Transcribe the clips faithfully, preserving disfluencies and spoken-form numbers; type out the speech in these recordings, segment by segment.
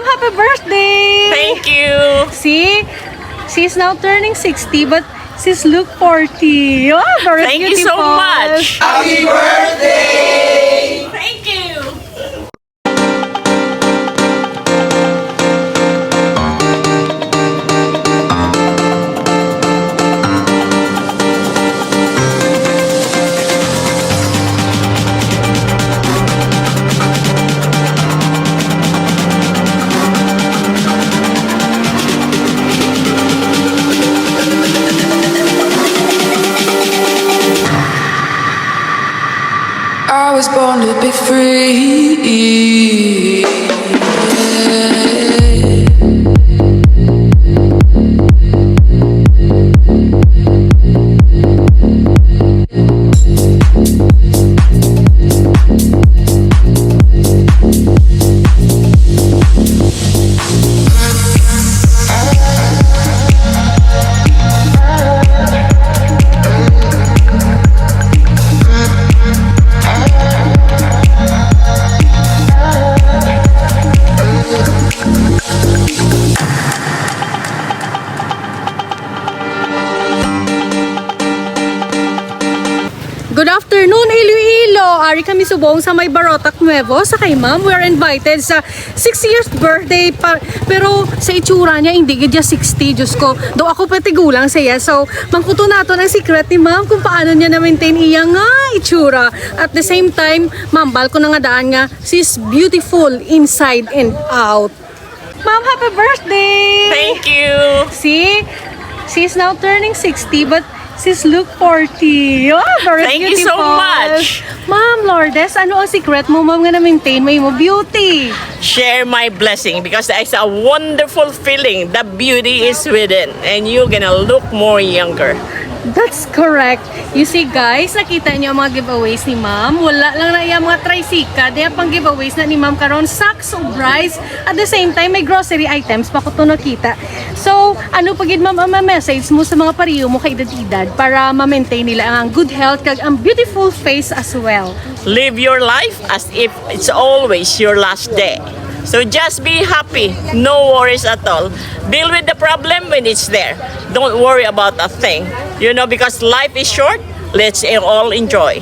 Happy birthday! Thank you! See, she's now turning sixty, but she's look forty. Oh, very Thank you so beautiful. Much! Happy birthday! Thank you! I was born to be free. Good afternoon, Iloilo! Ari kami subong sa may Barotac Nuevo, sa kay Ma'am. We are invited sa six years birthday pa, pero sa itsura niya, hindi gid siya sixty, Diyos ko. Do ako pa tigulang siya. So, mangkuto naton ang secret ni Ma'am kung paano niya na-maintain iya nga itsura. At the same time, mambal ko na nga daan nga, she's beautiful inside and out. Ma'am, happy birthday! Thank you! See, she's now turning sixty, but she's look forty. Oh, very Thank you so beautiful. Much! Ma'am Lourdes, ano ang secret mo, ma'am, nga na-maintain mo imo beauty? Share my blessing because it's a wonderful feeling. The beauty is within and you're gonna look more younger. That's correct. You see, guys, nakita niyo ang mga giveaways ni Ma'am. Wala lang na iya mga tricycle. Diya pang giveaways na ni Ma'am karon. Sacks of rice. At the same time, may grocery items pa ko to nakita. So, ano pa gid, Ma'am, ang message mo sa mga pariyo mo ka edad-edad para ma-maintain nila ang good health kag ang beautiful face as well? Live your life as if it's always your last day. So just be happy, no worries at all. Deal with the problem when it's there. Don't worry about a thing. You know, because life is short, let's all enjoy.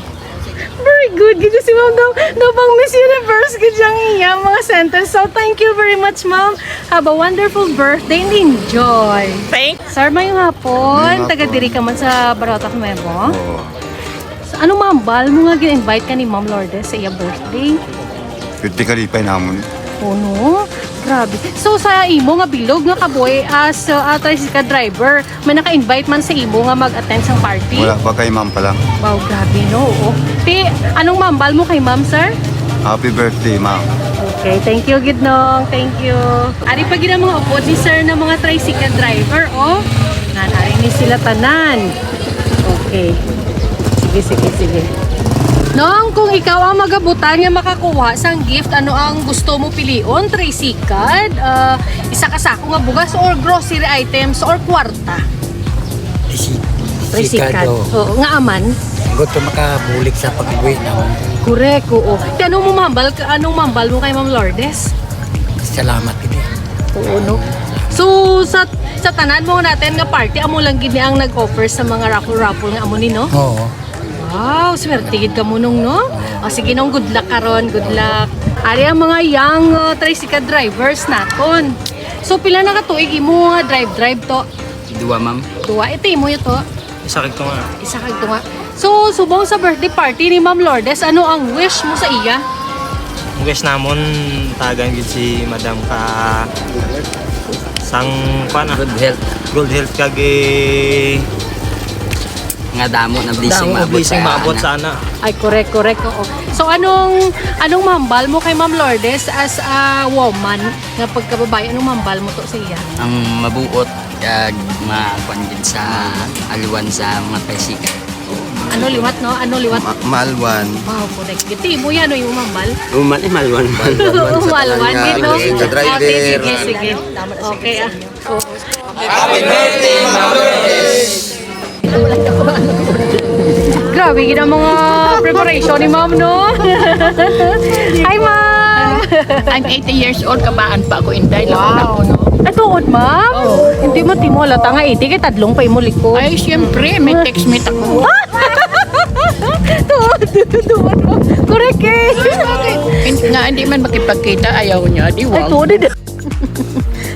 Very good. Gid si Ma'am daw, daw pang Miss Universe gid yang iya mga sentence. So, thank you very much, Ma'am. Have a wonderful birthday and enjoy. Thank Sir, mayong hapon. Mayong Taga hapon. Diri ka man sa Barotac Nuevo? Oo. So, anong mambal mo nga gin-invite ka ni Ma'am Lourdes sa iya birthday? Fifty kalipay namon. Oh, no? Grabe. So, sa imo nga bilog nga kabuhi as, uh, a tricycle driver, may naka-invite man sa imo nga mag-attend sang party? Wala pa, kay ma'am pa lang. Wow, grabe, no? Oo. Ti, anong mambal mo kay ma'am, sir? Happy birthday, ma'am. Okay, thank you, gid, Nong. Thank you. Ari pa gid ang mga upod ni sir na mga tricycle driver, oh. Nan, ari ni sila tanan. Okay. Sige, sige, sige. Nong, kung ikaw ang magabutan nga makakuha sang gift, ano ang gusto mo pilion? Tricycle, ah, isa ka sako nga bugas, or grocery items, or kwarta? Resi-, Tricycle. Sikado. Oo, nga aman. Gusto makabulig sa pag-uwi naman. Correct, oo. Kaya anong mambal, anong mambal mo kay Ma'am Lourdes? Salamat gid. Oo, no? So, sa, sa tanan mo natin nga party, amo lang gid ni ang nag-offer sa mga raffle-raffle nga amo ni, no? Oo. Wow, swerte gid ka mo, Nong, no? O, sige, Nong, good luck karon, good luck. Ari ang mga young, uh, tricycle drivers naton. So, pila na ka tuig imo nga drive-drive to? Duwa, ma'am. Duwa. Ito imo ito? Isa kag tunga. Isa kag tunga. So, subong sa birthday party ni Ma'am Lourdes, ano ang wish mo sa iya? Ang wish namon, tagan gid si Madam ka sang, kuwan na. Good health. Good health kag, eh, nga damo na blessing Damo maabot blessing sa maabot ana. Sana. Ay, correct, correct. Oo. So, anong, anong mambal mo kay Ma'am Lourdes as a woman nga pagkababae? Anong mambal mo to sa iya? Ang mabuot kag ma-, kuwan gid sa alwan sa mga tricycle. Ano liwat, no? Ano liwat? Ma-, maalwan. Wow, correct. Iti mo yan, no? Yung mambal? Uman, eh, maalwan. Maalwan sa Maalwan, tanan nga gid, no? Passenger driver. Okay, sige, sige. Okay, ah. Happy birthday, Ma'am Lourdes! Grabe gid ang mga preparation ni Ma'am, no? Hi, Ma'am! I'm eighty years old, kabaan pa ako, Inday. Wow. Laon ako, no? Ay, tuod, ma'am? Oo. Hindi mo, timo, halata nga eighty, kay tadlong pa imo likod. Ay, siyempre, may text, may tako. Tuod, tuod, tuod. Correct, eh. Hindi nga, hindi man makipagkita, ayaw niya, di Ay, wow. Tuod, eh.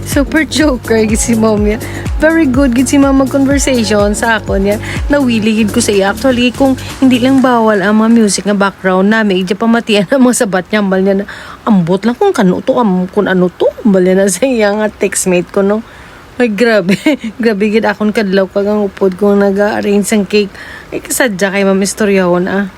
Super joker gid si ma'am niya. Very good gid si ma'am mag-conversation sa akon niya. Nawili gid ko sa iya. Actually, kung hindi lang bawal ang mga music nga background nami, ija pamatian ang mga sabat niya, ambal niya na, "Ambot lang kung kano to, am-, kung ano to." Ambal niya na sa iya nga textmate ko, no? Ay, grabe. Grabe gid akon kadlaw kag ang upod ko nga nag-arrange sang cake. Ay, kasadya kay ma'am istoryahon, ah.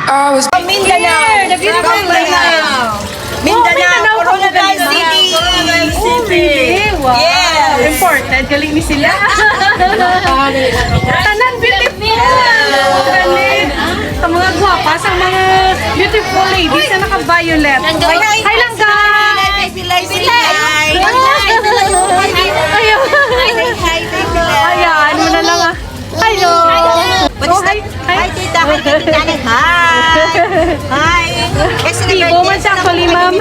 I was Mindanao. Here, the beautiful From Mindanao. Mindanao. Oh, Mindanao, Coronadal City. Oh, really? Wow. Yes. Important. Galing ni sila. Tanan beautiful. Galing. Ang mga gwapa sa mga beautiful ladies na naka-violet. Hi, Langga. Hi, Langga. Hi, Langga. Hi, Langga. Hi, Langga. Ayaw. Hi, Langga. Hi, Langga. Ayan, ano na lang, ah. Hello. What is Oh, hi. that? Hi. Hi, tita. Hi, tita. Hi. Hi. Yes, Tibo man siya, actually, ma'am.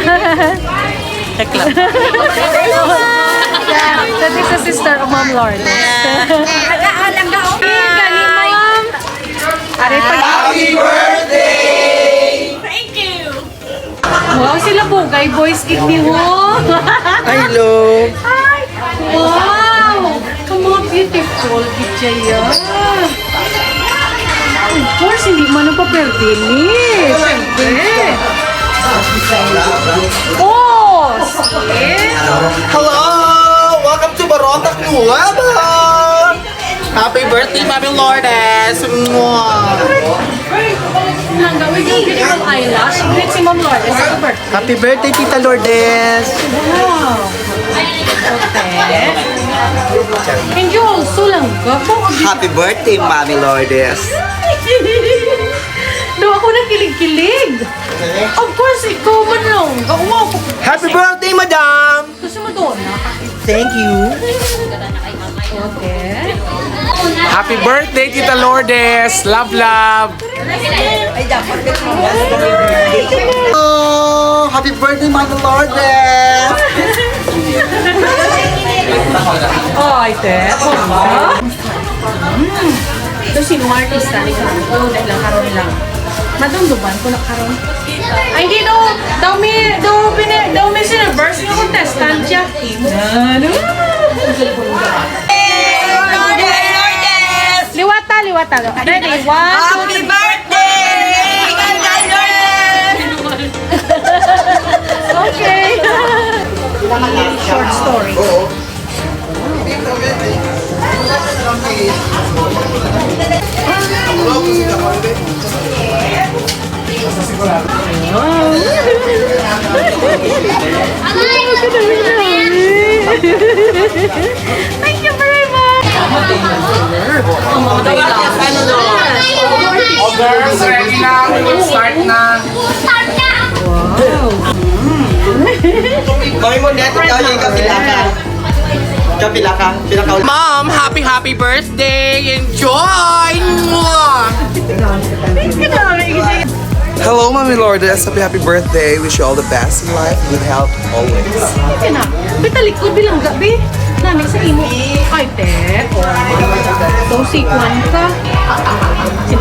Hello. So, this is sister of Ma'am Lourdes. Langga, ah, langga, oh. Hey, galing, ma'am. Are pa. Happy birthday! Thank you. Wow, sila Bugay Boys gid ni ho. Ay, lo. Ay, wow! Ang mga beautiful gid siya. Of course, hindi man ang papel din eh. Siyempre. Oh, see? Hello! Welcome to Barotac, Nueva! Happy birthday, Mami Lourdes! Mwah! Ang gawin yung beautiful eyelash. Greet si Ma'am Lourdes. Happy birthday. Happy birthday, Tita Lourdes! Wow! Okay. And you also, Langga. Happy birthday, Mami Lourdes! Do ako na kilig-kilig. Of course, ikaw man lang. Ako mo ako. Happy birthday, Madam! Gusto mo doon na? Thank you. Okay. Happy birthday, Tita Lourdes. Love, love. Oh, happy birthday, Mami Lourdes. Ay, te. Mm. Ito si mga artista ni Karon. Ito lang, karon lang. Madumduman ko na karon. Ay, hindi daw. Daw may, daw, pini-, daw may silvers yung contestant siya. Ano? Liwata, liwata. Ready? One, two, Happy birthday! Okay. Short story. Thank you very much. Oh, girls, ready na. We will start na. Wow. Mami mo, neto daw yung kapila ka. Kapila ka. Pinaka- Mom, happy, happy birthday! Enjoy! Mwah! Thank you, Mami. Hello, Mami Lourdes. Happy, happy birthday. Wish you all the best in life. Good health always. Sige na. Bitalikod bilang gabi. Nami sa imo. Ay, te. Wow. So, si Kwan ka. One, two.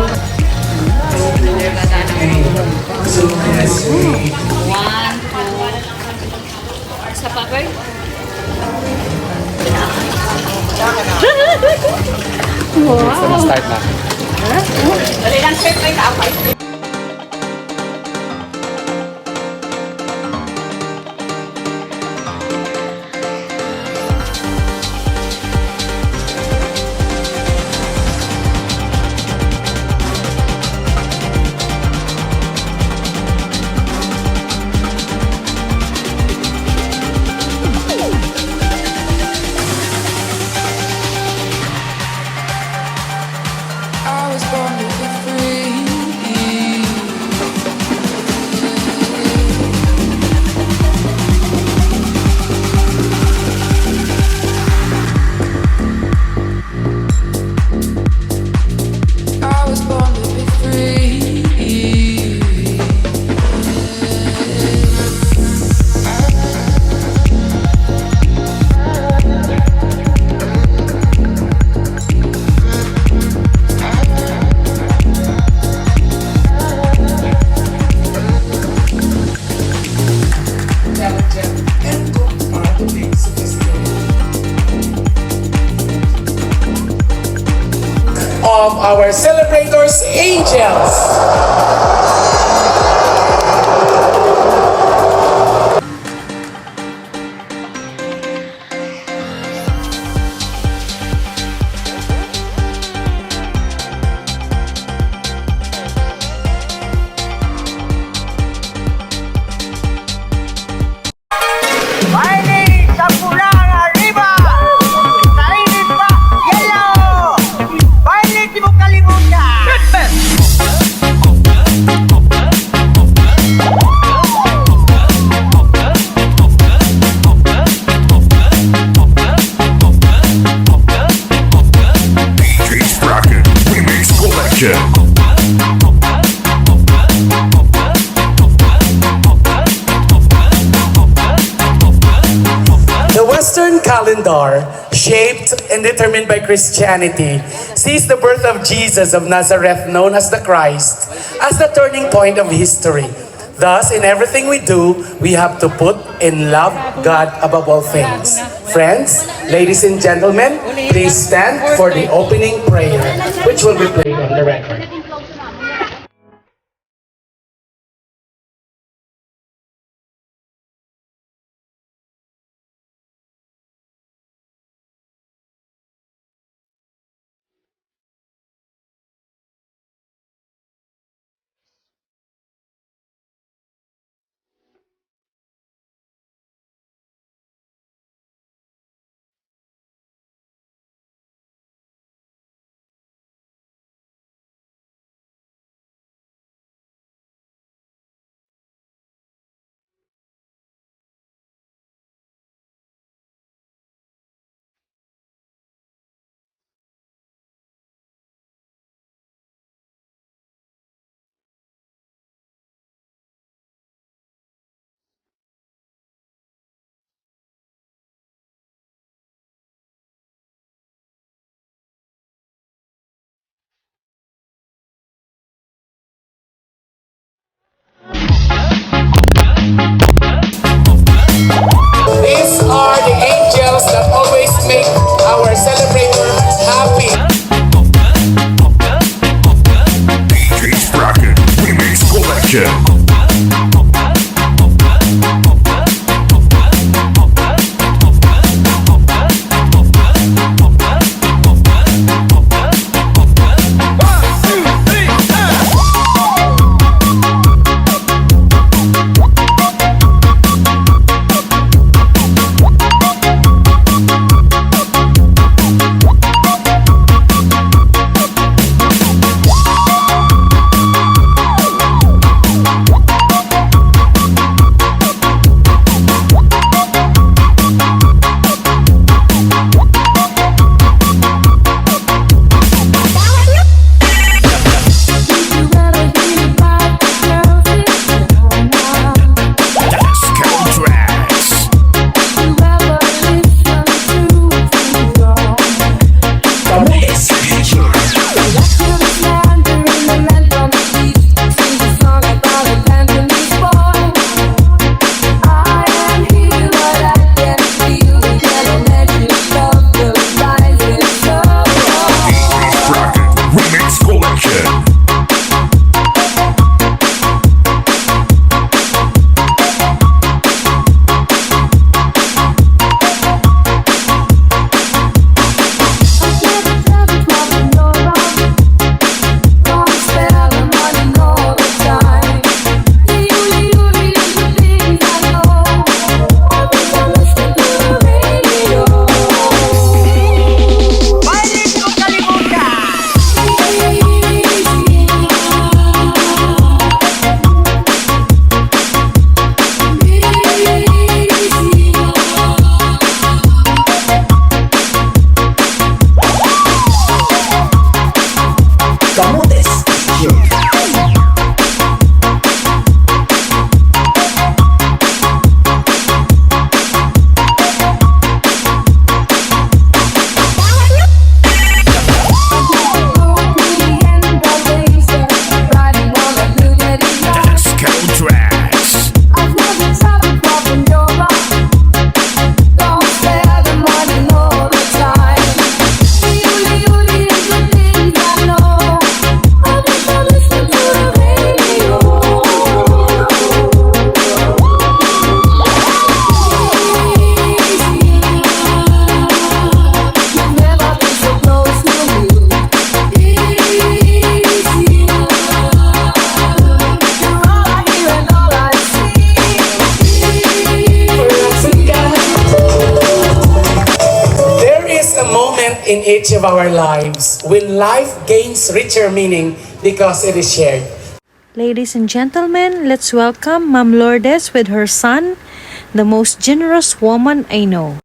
Sa pa, Bert? Wow. Gusto mo start na? Dali lang, sir. May kaapay. of our celebrators, angels. Violet sa pula nga ribbon. Sa init pa, yellow. Violet, di mo kalimutan. D J Bracken Remix Collection. The Western calendar, shaped and determined by Christianity, sees the birth of Jesus of Nazareth, known as the Christ, as the turning point of history. Thus, in everything we do, we have to put and love God above all things. Friends, ladies and gentlemen, please stand for the opening prayer, which will be played on the record. These are the angels that always make our celebrator happy. D J Bracken Remix Collection. A moment in each of our lives when life gains richer meaning because it is shared. Ladies and gentlemen, let's welcome Ma'am Lourdes with her son, the most generous woman I know.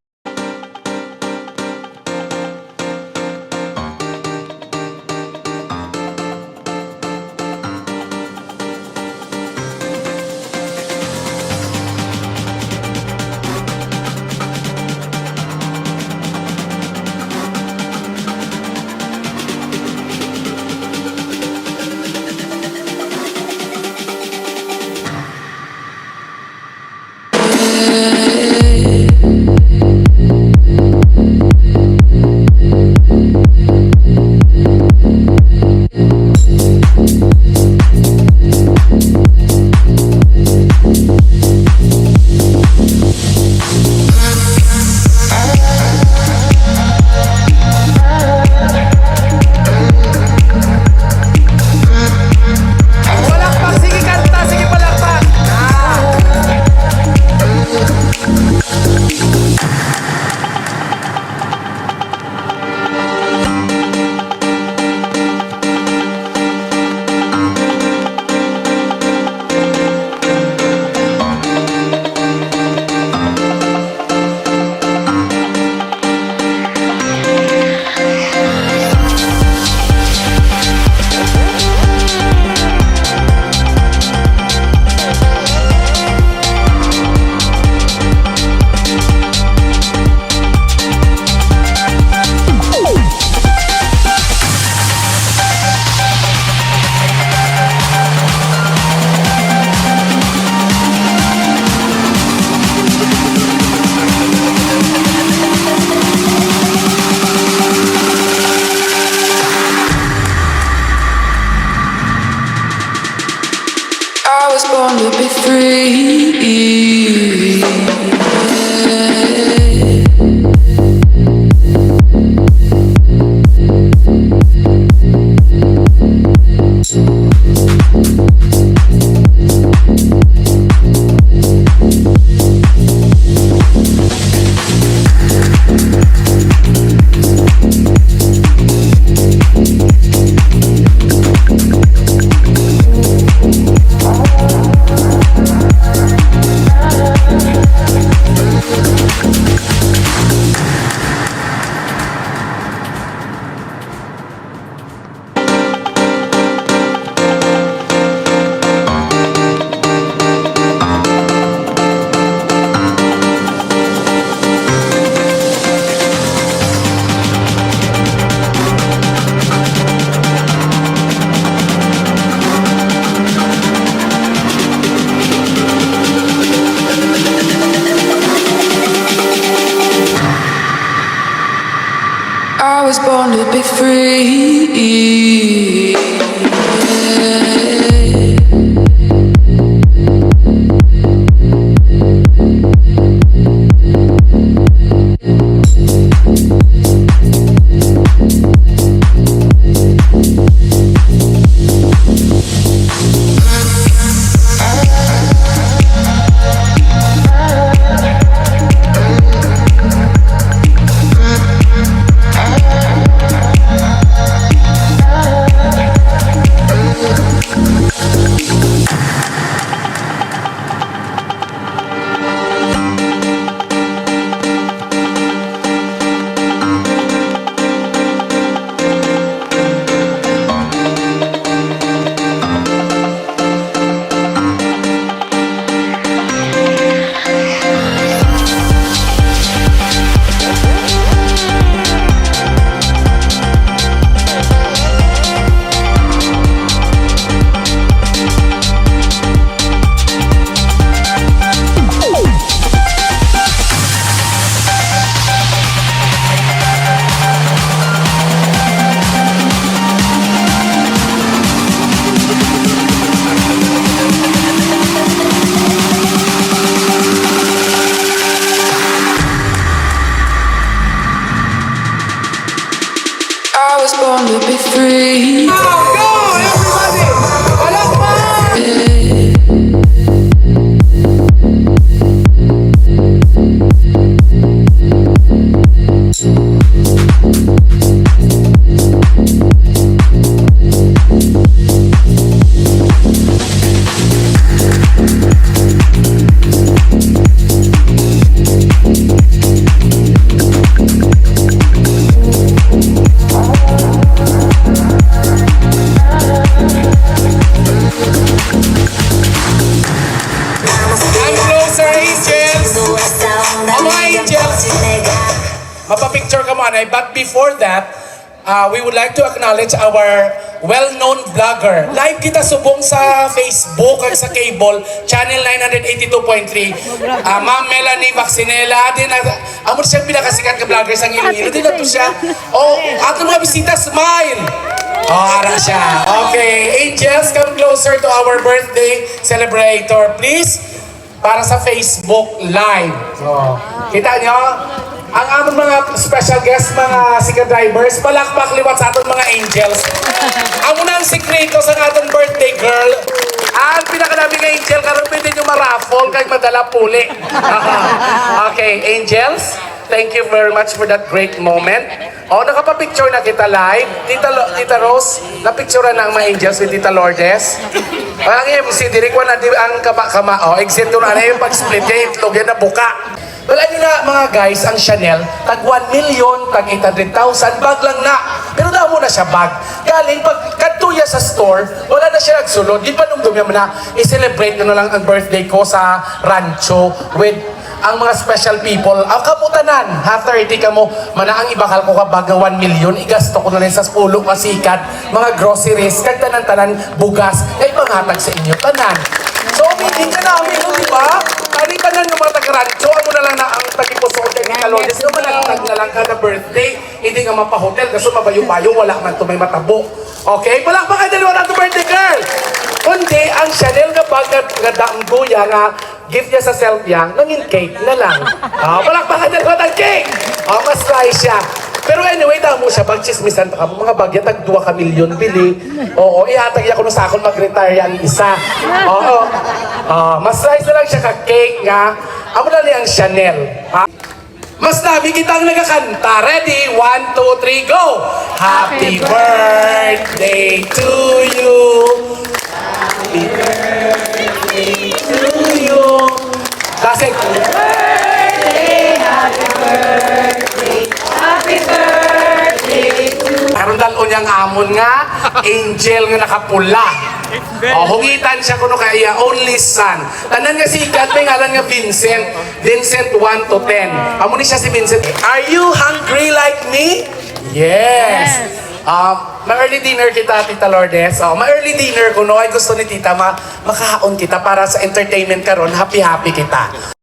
Palakpak, sige, kanta, sige, palakpak. Ah. I was born to be free. I was born to be free. I was born to be free. Now go, everybody! Palakpak! Before that, uh, we would like to acknowledge our well-known vlogger. Live kita subong sa Facebook kag sa cable, channel nine hundred eighty-two point three. Ah, Ma'am Melanie Vaccinela, din na, amo siya pinakasikat nga vlogger sa Iloilo. Din na to siya. Oh, ato mga bisita, smile. Oh, ara siya. Okay, angels, come closer to our birthday celebrator, please. Para sa Facebook Live. Oh. Kita nyo? Ang amon mga special guest, mga sikat drivers, palakpak liwat sa aton mga angels. Amo na ang sikreto sa aton birthday girl. Ang pinakadami nga angel karon, pwede nyo ma-raffle kay madala puli. Okay, angels, thank you very much for that great moment. Oh, nakapapicture na kita live. Tita, Lo- Tita Rose, napicturean na ang mga angels with Tita Lourdes. Ang M C, diri ko na di ang kama-kama. Oh, exit ko na, ano yung pag-split niya, itlog yan na buka. Wala nyo na, mga guys, ang Chanel, tag one million, tag eight hundred thousand, bag lang na. Pero damo na siya bag. Galing, pag kadto ya sa store, wala na siya nagsulod. Di pa nung dumya na, i-celebrate ko na lang ang birthday ko sa rancho with ang mga special people. Ang kamo tanan, ha, thirty kamo, mana ang ibakal ko ka bag nga one million, igasto ko na lang sa pulo ka sikat, mga groceries, kag tanan-tanan, bugas, nga ipanghatag sa inyo tanan. So, meaning ka namin, no, di ba? Kani tanan nga mga taga-rancho, amo na lang na ang tagipusoon kay Tita Lourdes, no, managtag na lang kada birthday, hindi nga mapahotel, kasi mabayo-bayo, wala man to may matabo. Okay, palakpakan din naman ang birthday girl. Kundi ang Chanel nga bag nga, nga damgo ya nga gift niya sa self niya, nangin cake na lang. Ah, palakpakan niya naman ang cake. Ah, mas try siya. Pero anyway, damo siya, pag chismisan pa kamo, mga bagya, tag dua ka milyon, bili. Oo, ihatag niya kuno sa akon, mag-retire ang isa. Oo. Ah, mas try na lang siya ka cake nga, amo na ni ang Chanel. Ah, mas nami kita ang nagakanta. Ready? One, two, three, go! Happy birthday to you. Happy birthday to you. Kasi Happy birthday, happy birthday to you. Karon dal-on niya ang amon nga angel nga nakapula. Oh, hungitan siya kuno kay iya only son. Tanan nga sikat may ngalan nga Vincent. Vincent one to ten. Amo ni siya si Vincent. Are you hungry like me? Yes. Yes. Ah, ma-early dinner kita, Tita Lourdes. Oh, ma-early dinner kuno. Ay gusto ni Tita ma makahaon kita para sa entertainment karon. Happy-happy kita.